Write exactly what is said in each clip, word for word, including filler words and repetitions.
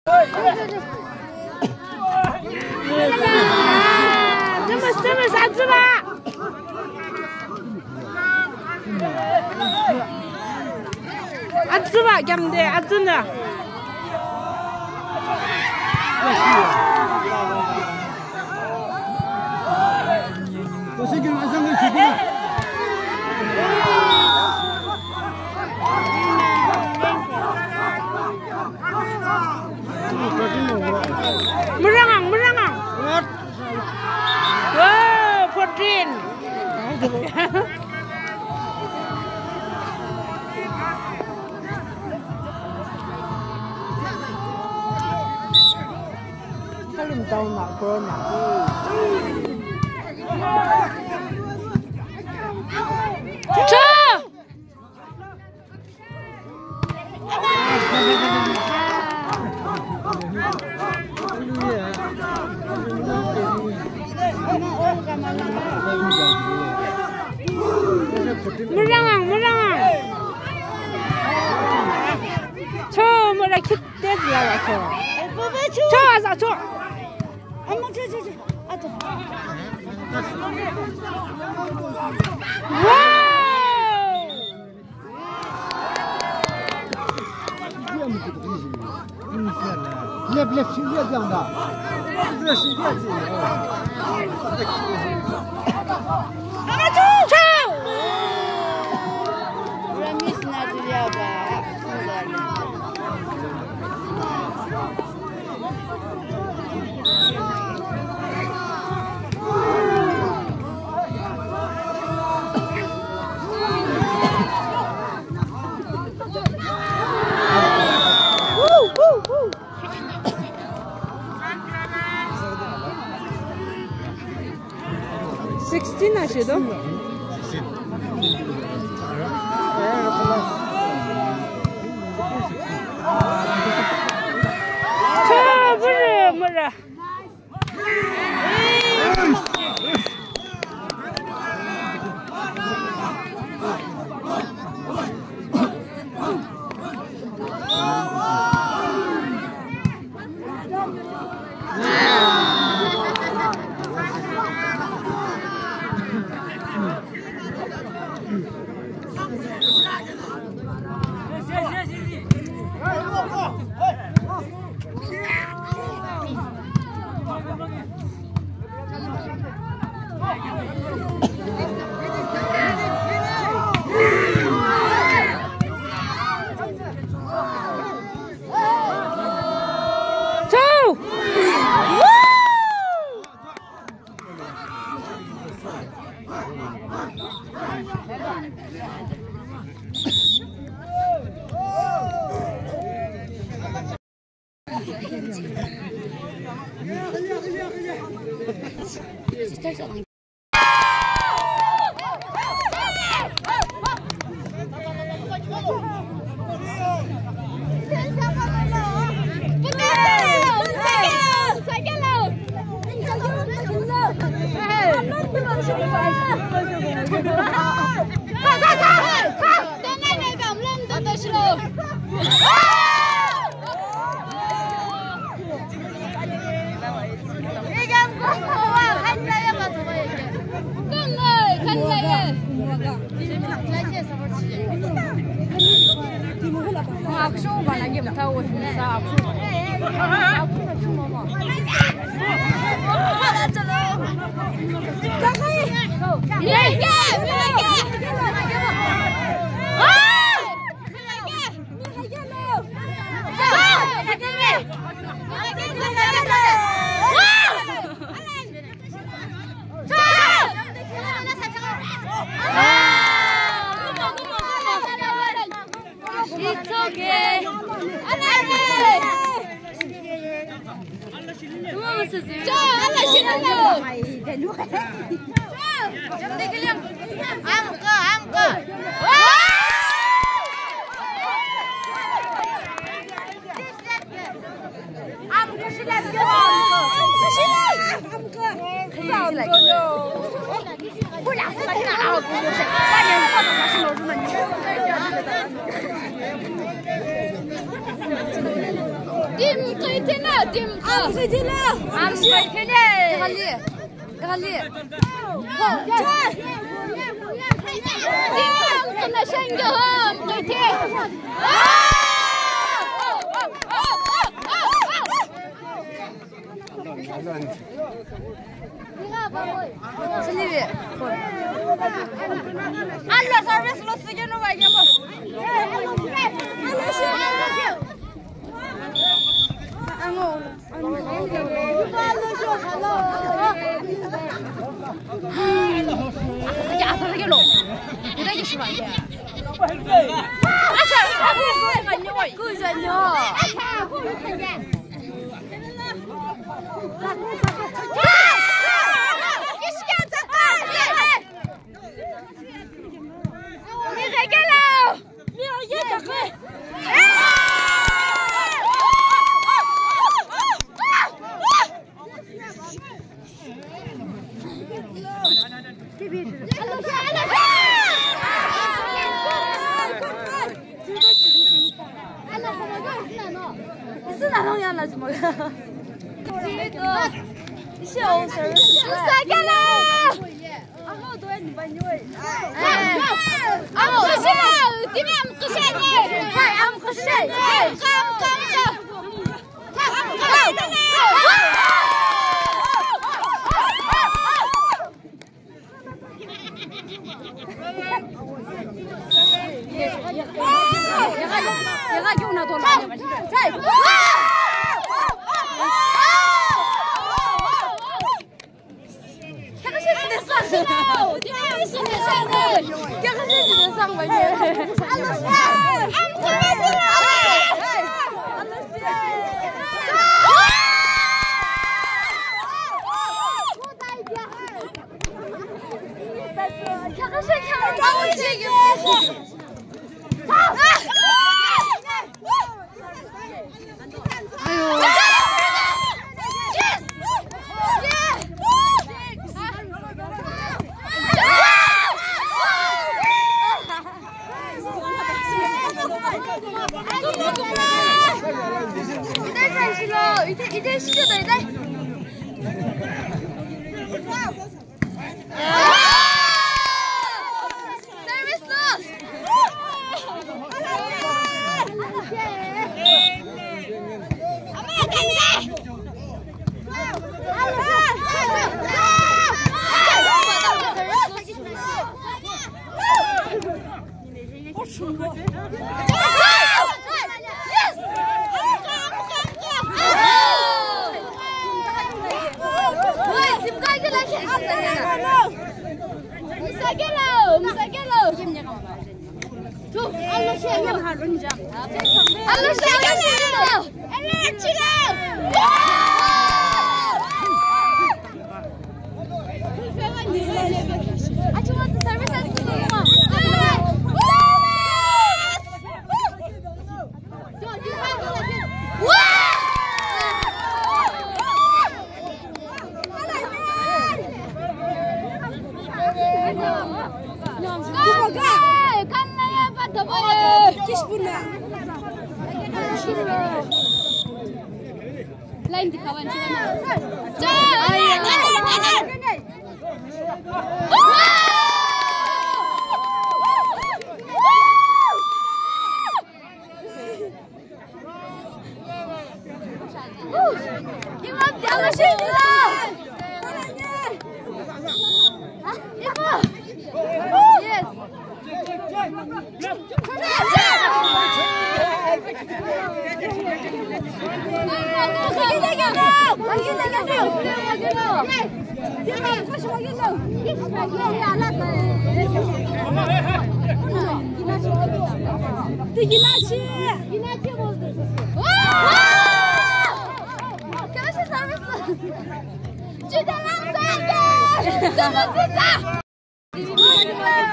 Thomas, Thomas, atsübah. Atsübah, kamde, atsünü. Mürangang, mürangang. Wow, fourteen. Halim down na, corona. Cha! Mürangang, mürangang. Cho, müra khit. Tezla la cho. Cho, aza cho. Ama cho, cho, cho. Ato. Wow! Left, left, left, left, left. Ama cho, cho. Promise na diliya ba. Sixteen ashe do. Cha, bürü, bürü. Two! It's okay. Tim, tim, tim, tim. Am, tim, tim. Am, tim, tim. Kali. Kali. Tim, tim, tim. Sini, Bi. Alo, service lo sige no ba yemo. Ango. Asa sige lo. Asa sige lo. Asa sige lo. Asa sige lo. Ku sa nyo.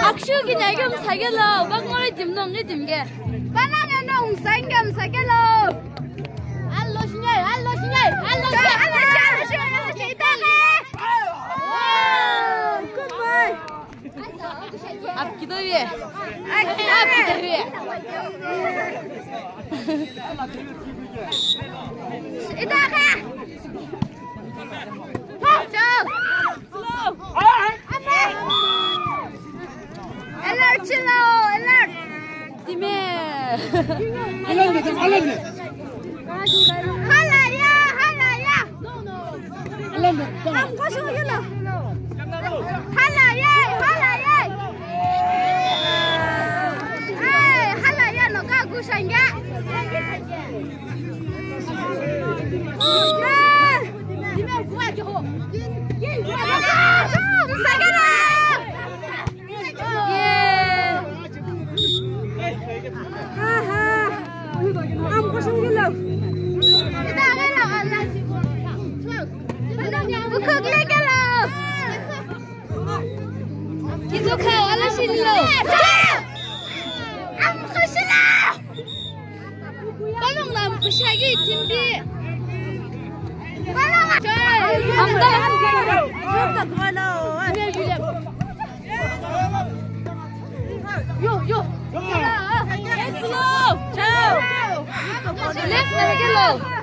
Akşu ki nagim sagelo, bak ngori dimnong ki dimge. Bana nonong sangem sagelo. Alo shine, alo shine, alo shine, alo shine, alo shine, alo shine, alo shine, alo shine. Goodbye. Aap kidhar hai? Aap kidhar hai? Halaya, halaya. Amkhoshung yolo. Halaya, halaya. Ay, halaya no ka kushangya. Yo, yo. Let's go. Let's go.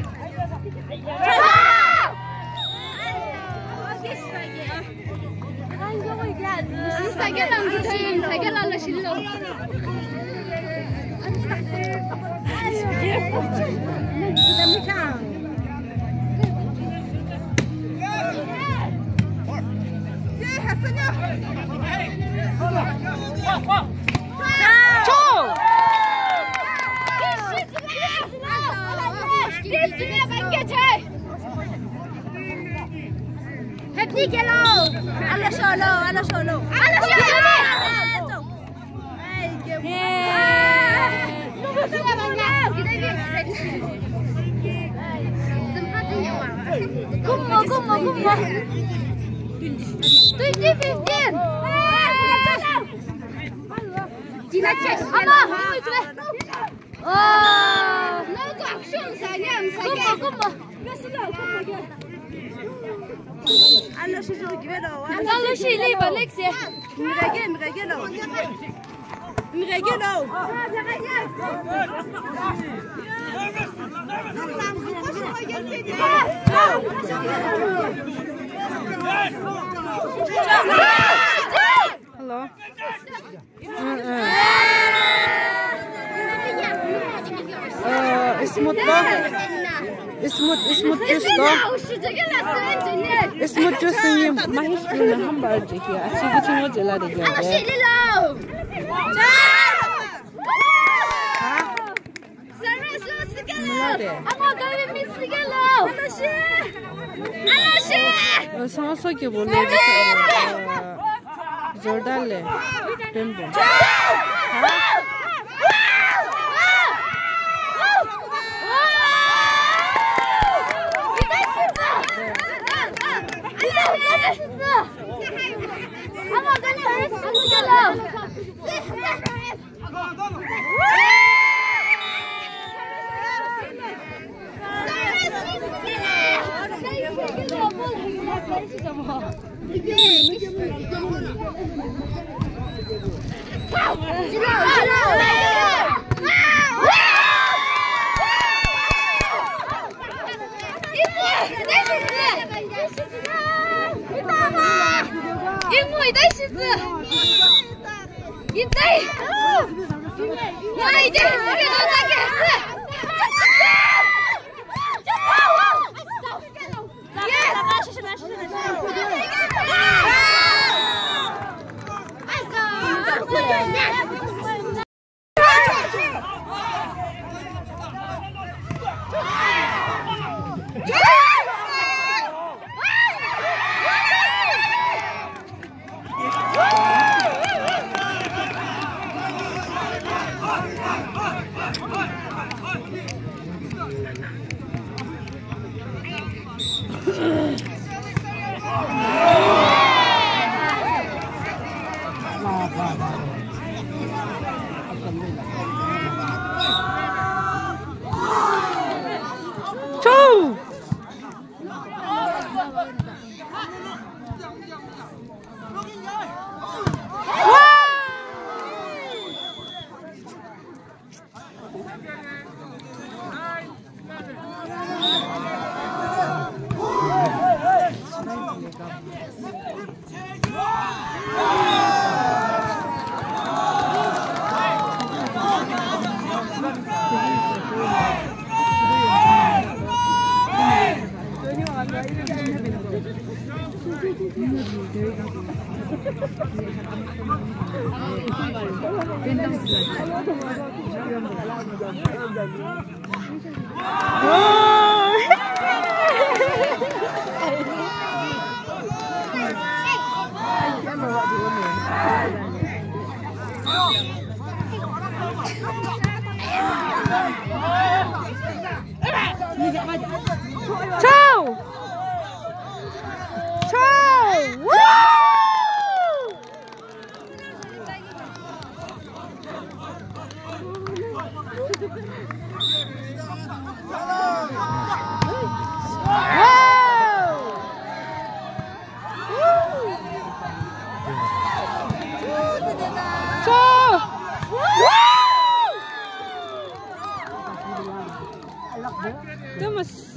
Hepni kelo. Ala sholo, ala sholo. Ala sholo. Kummo, kummo, kummo. Twenty fifteen. Ama. Oh. Kummo, kummo. Alo shi liba next year. Mirage, mirage lo. Mirage lo. Hello. Э, э. Э, исмут ба? Исмут, исмут джус ба? Исмут джус ини махеш бина хамбар джихи. Ачи гичи ноджилари гяде. Ха? Миладе. Э, сансо ки боле, э, Зордале, Пембо. Ха? Cho! Cho! Woo! Thomas.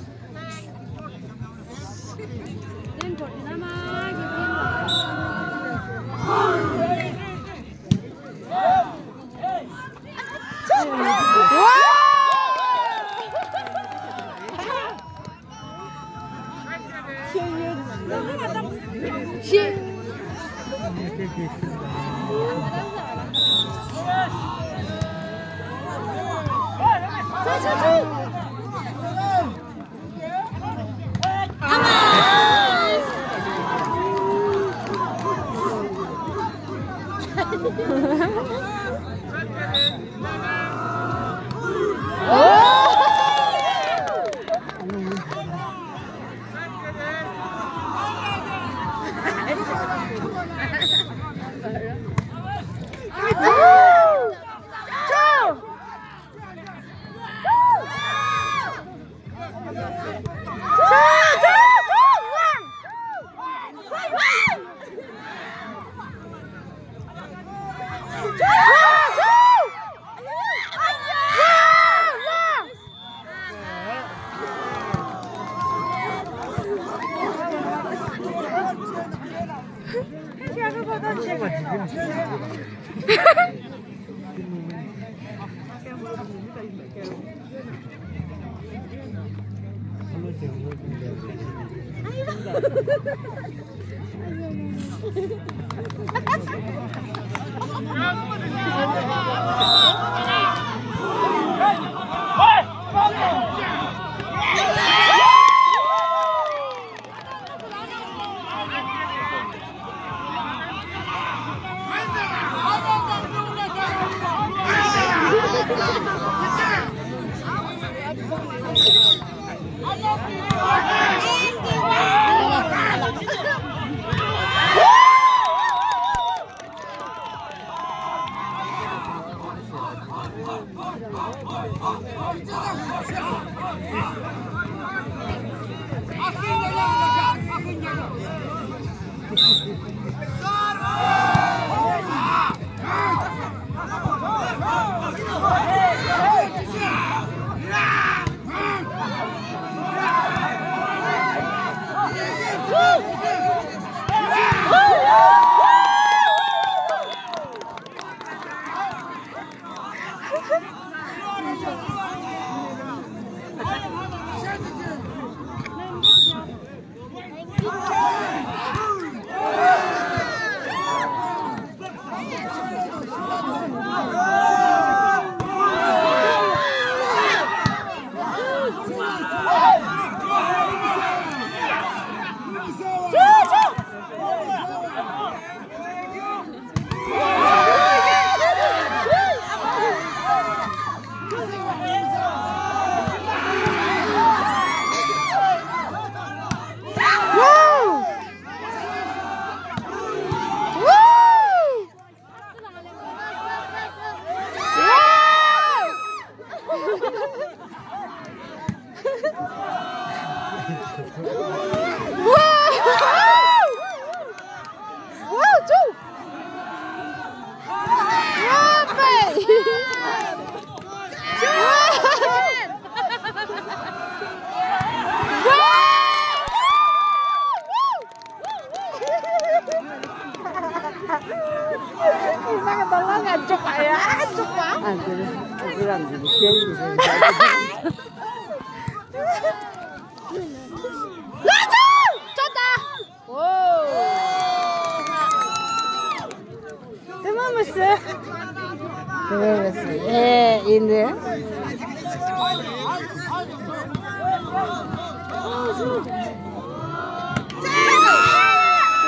Inde.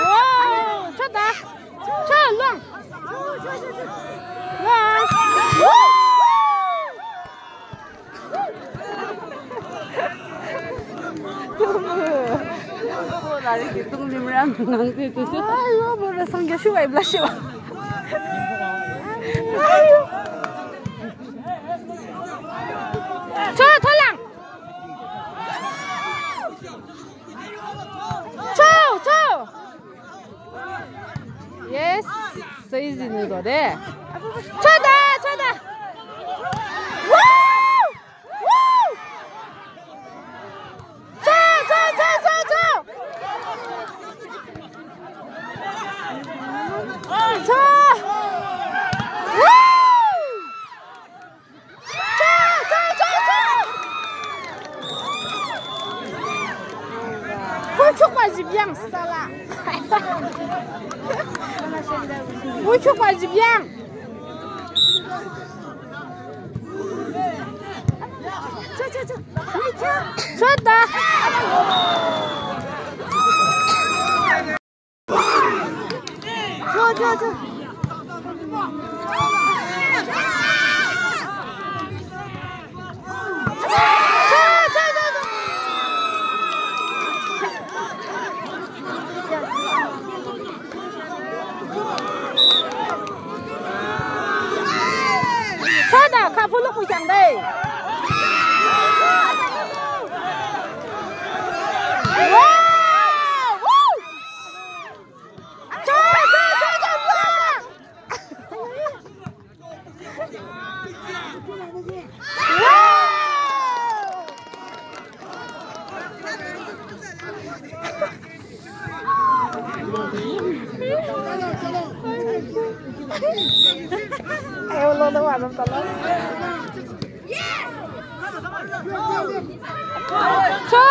Wow, chota. Cha, lang. Lang. Woo! Ayo, mura sangkya shuwa, ibla shuwa. Ayo. Cho, cho lang. Cho, cho. Yes. So easy ne do de. Cho da, cho da. Woo! Woo! Cho, cho, cho, cho, cho. Cho. Woo! Cho, cho, cho, cho. Woo, chukwa jibyang sala. Woo, chukwa jibyang. Cho, cho, cho. Cho da. Cho, cho, cho. Cho, cho, cho, cho. Cho da, kha phuluk pu chang de. Wow! Woo! Cho, cho, cho, cho, cho. Cho.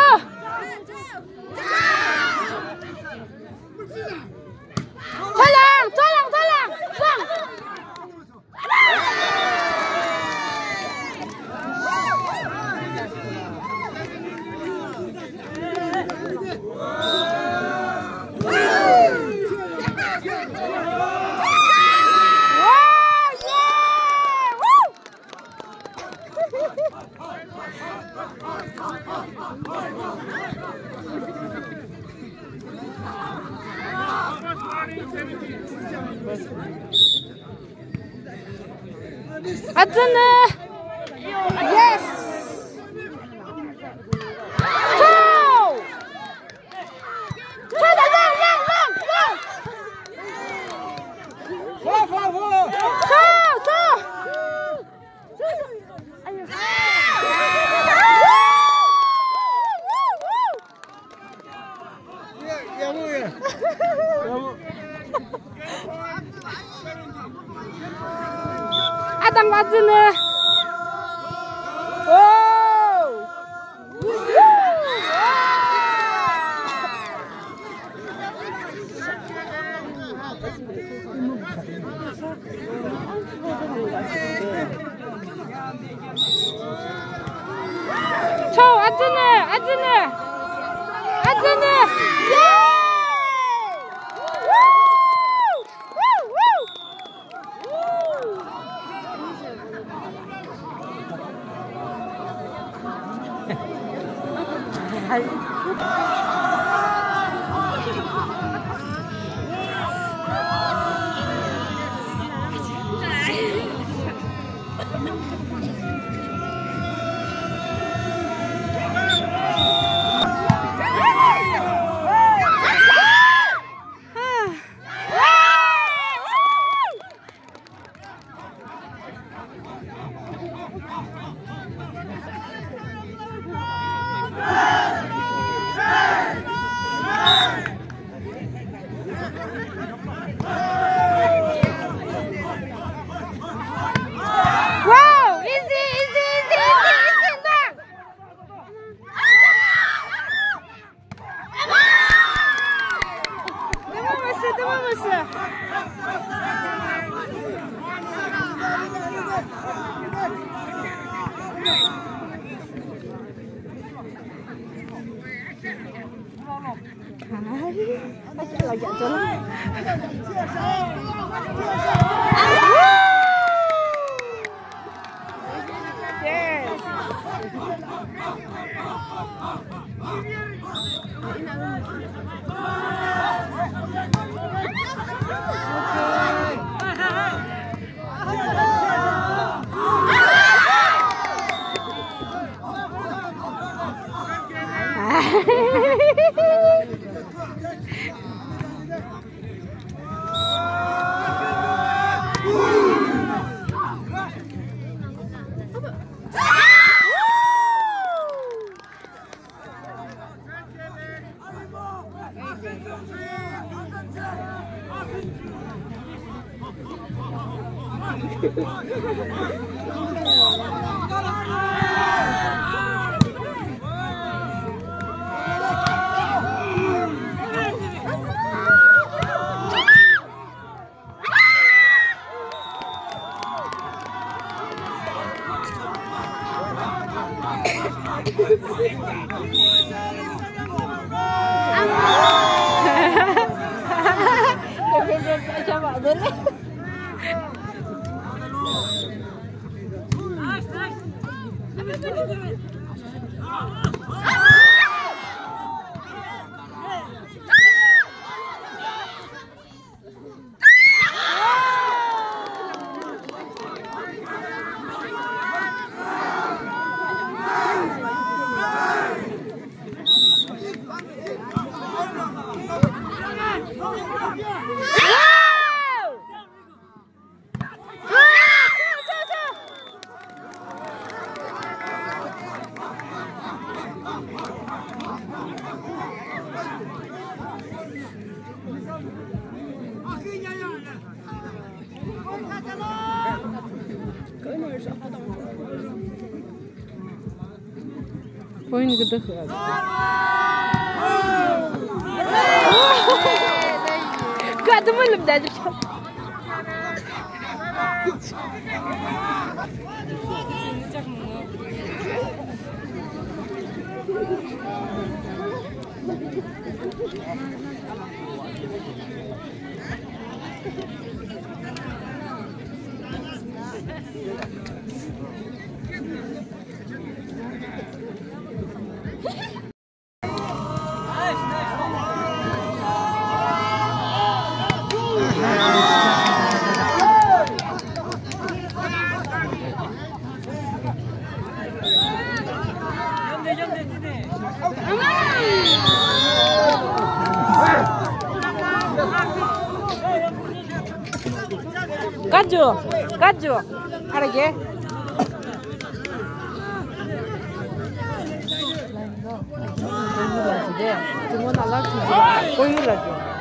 Cho lang, cho lang, cho lang, cho lang. Atsünü. Yes. Cho. Cho, cho, cho, cho, cho. Cho, cho. Atang atsünü. Oh. Cho, atsünü, atsünü. Atsünü. Yay! Woo! Woo! Woo! Point gıda. Kadımı lümdü. Kajo, kajo, harage. Koyu la, koyu la.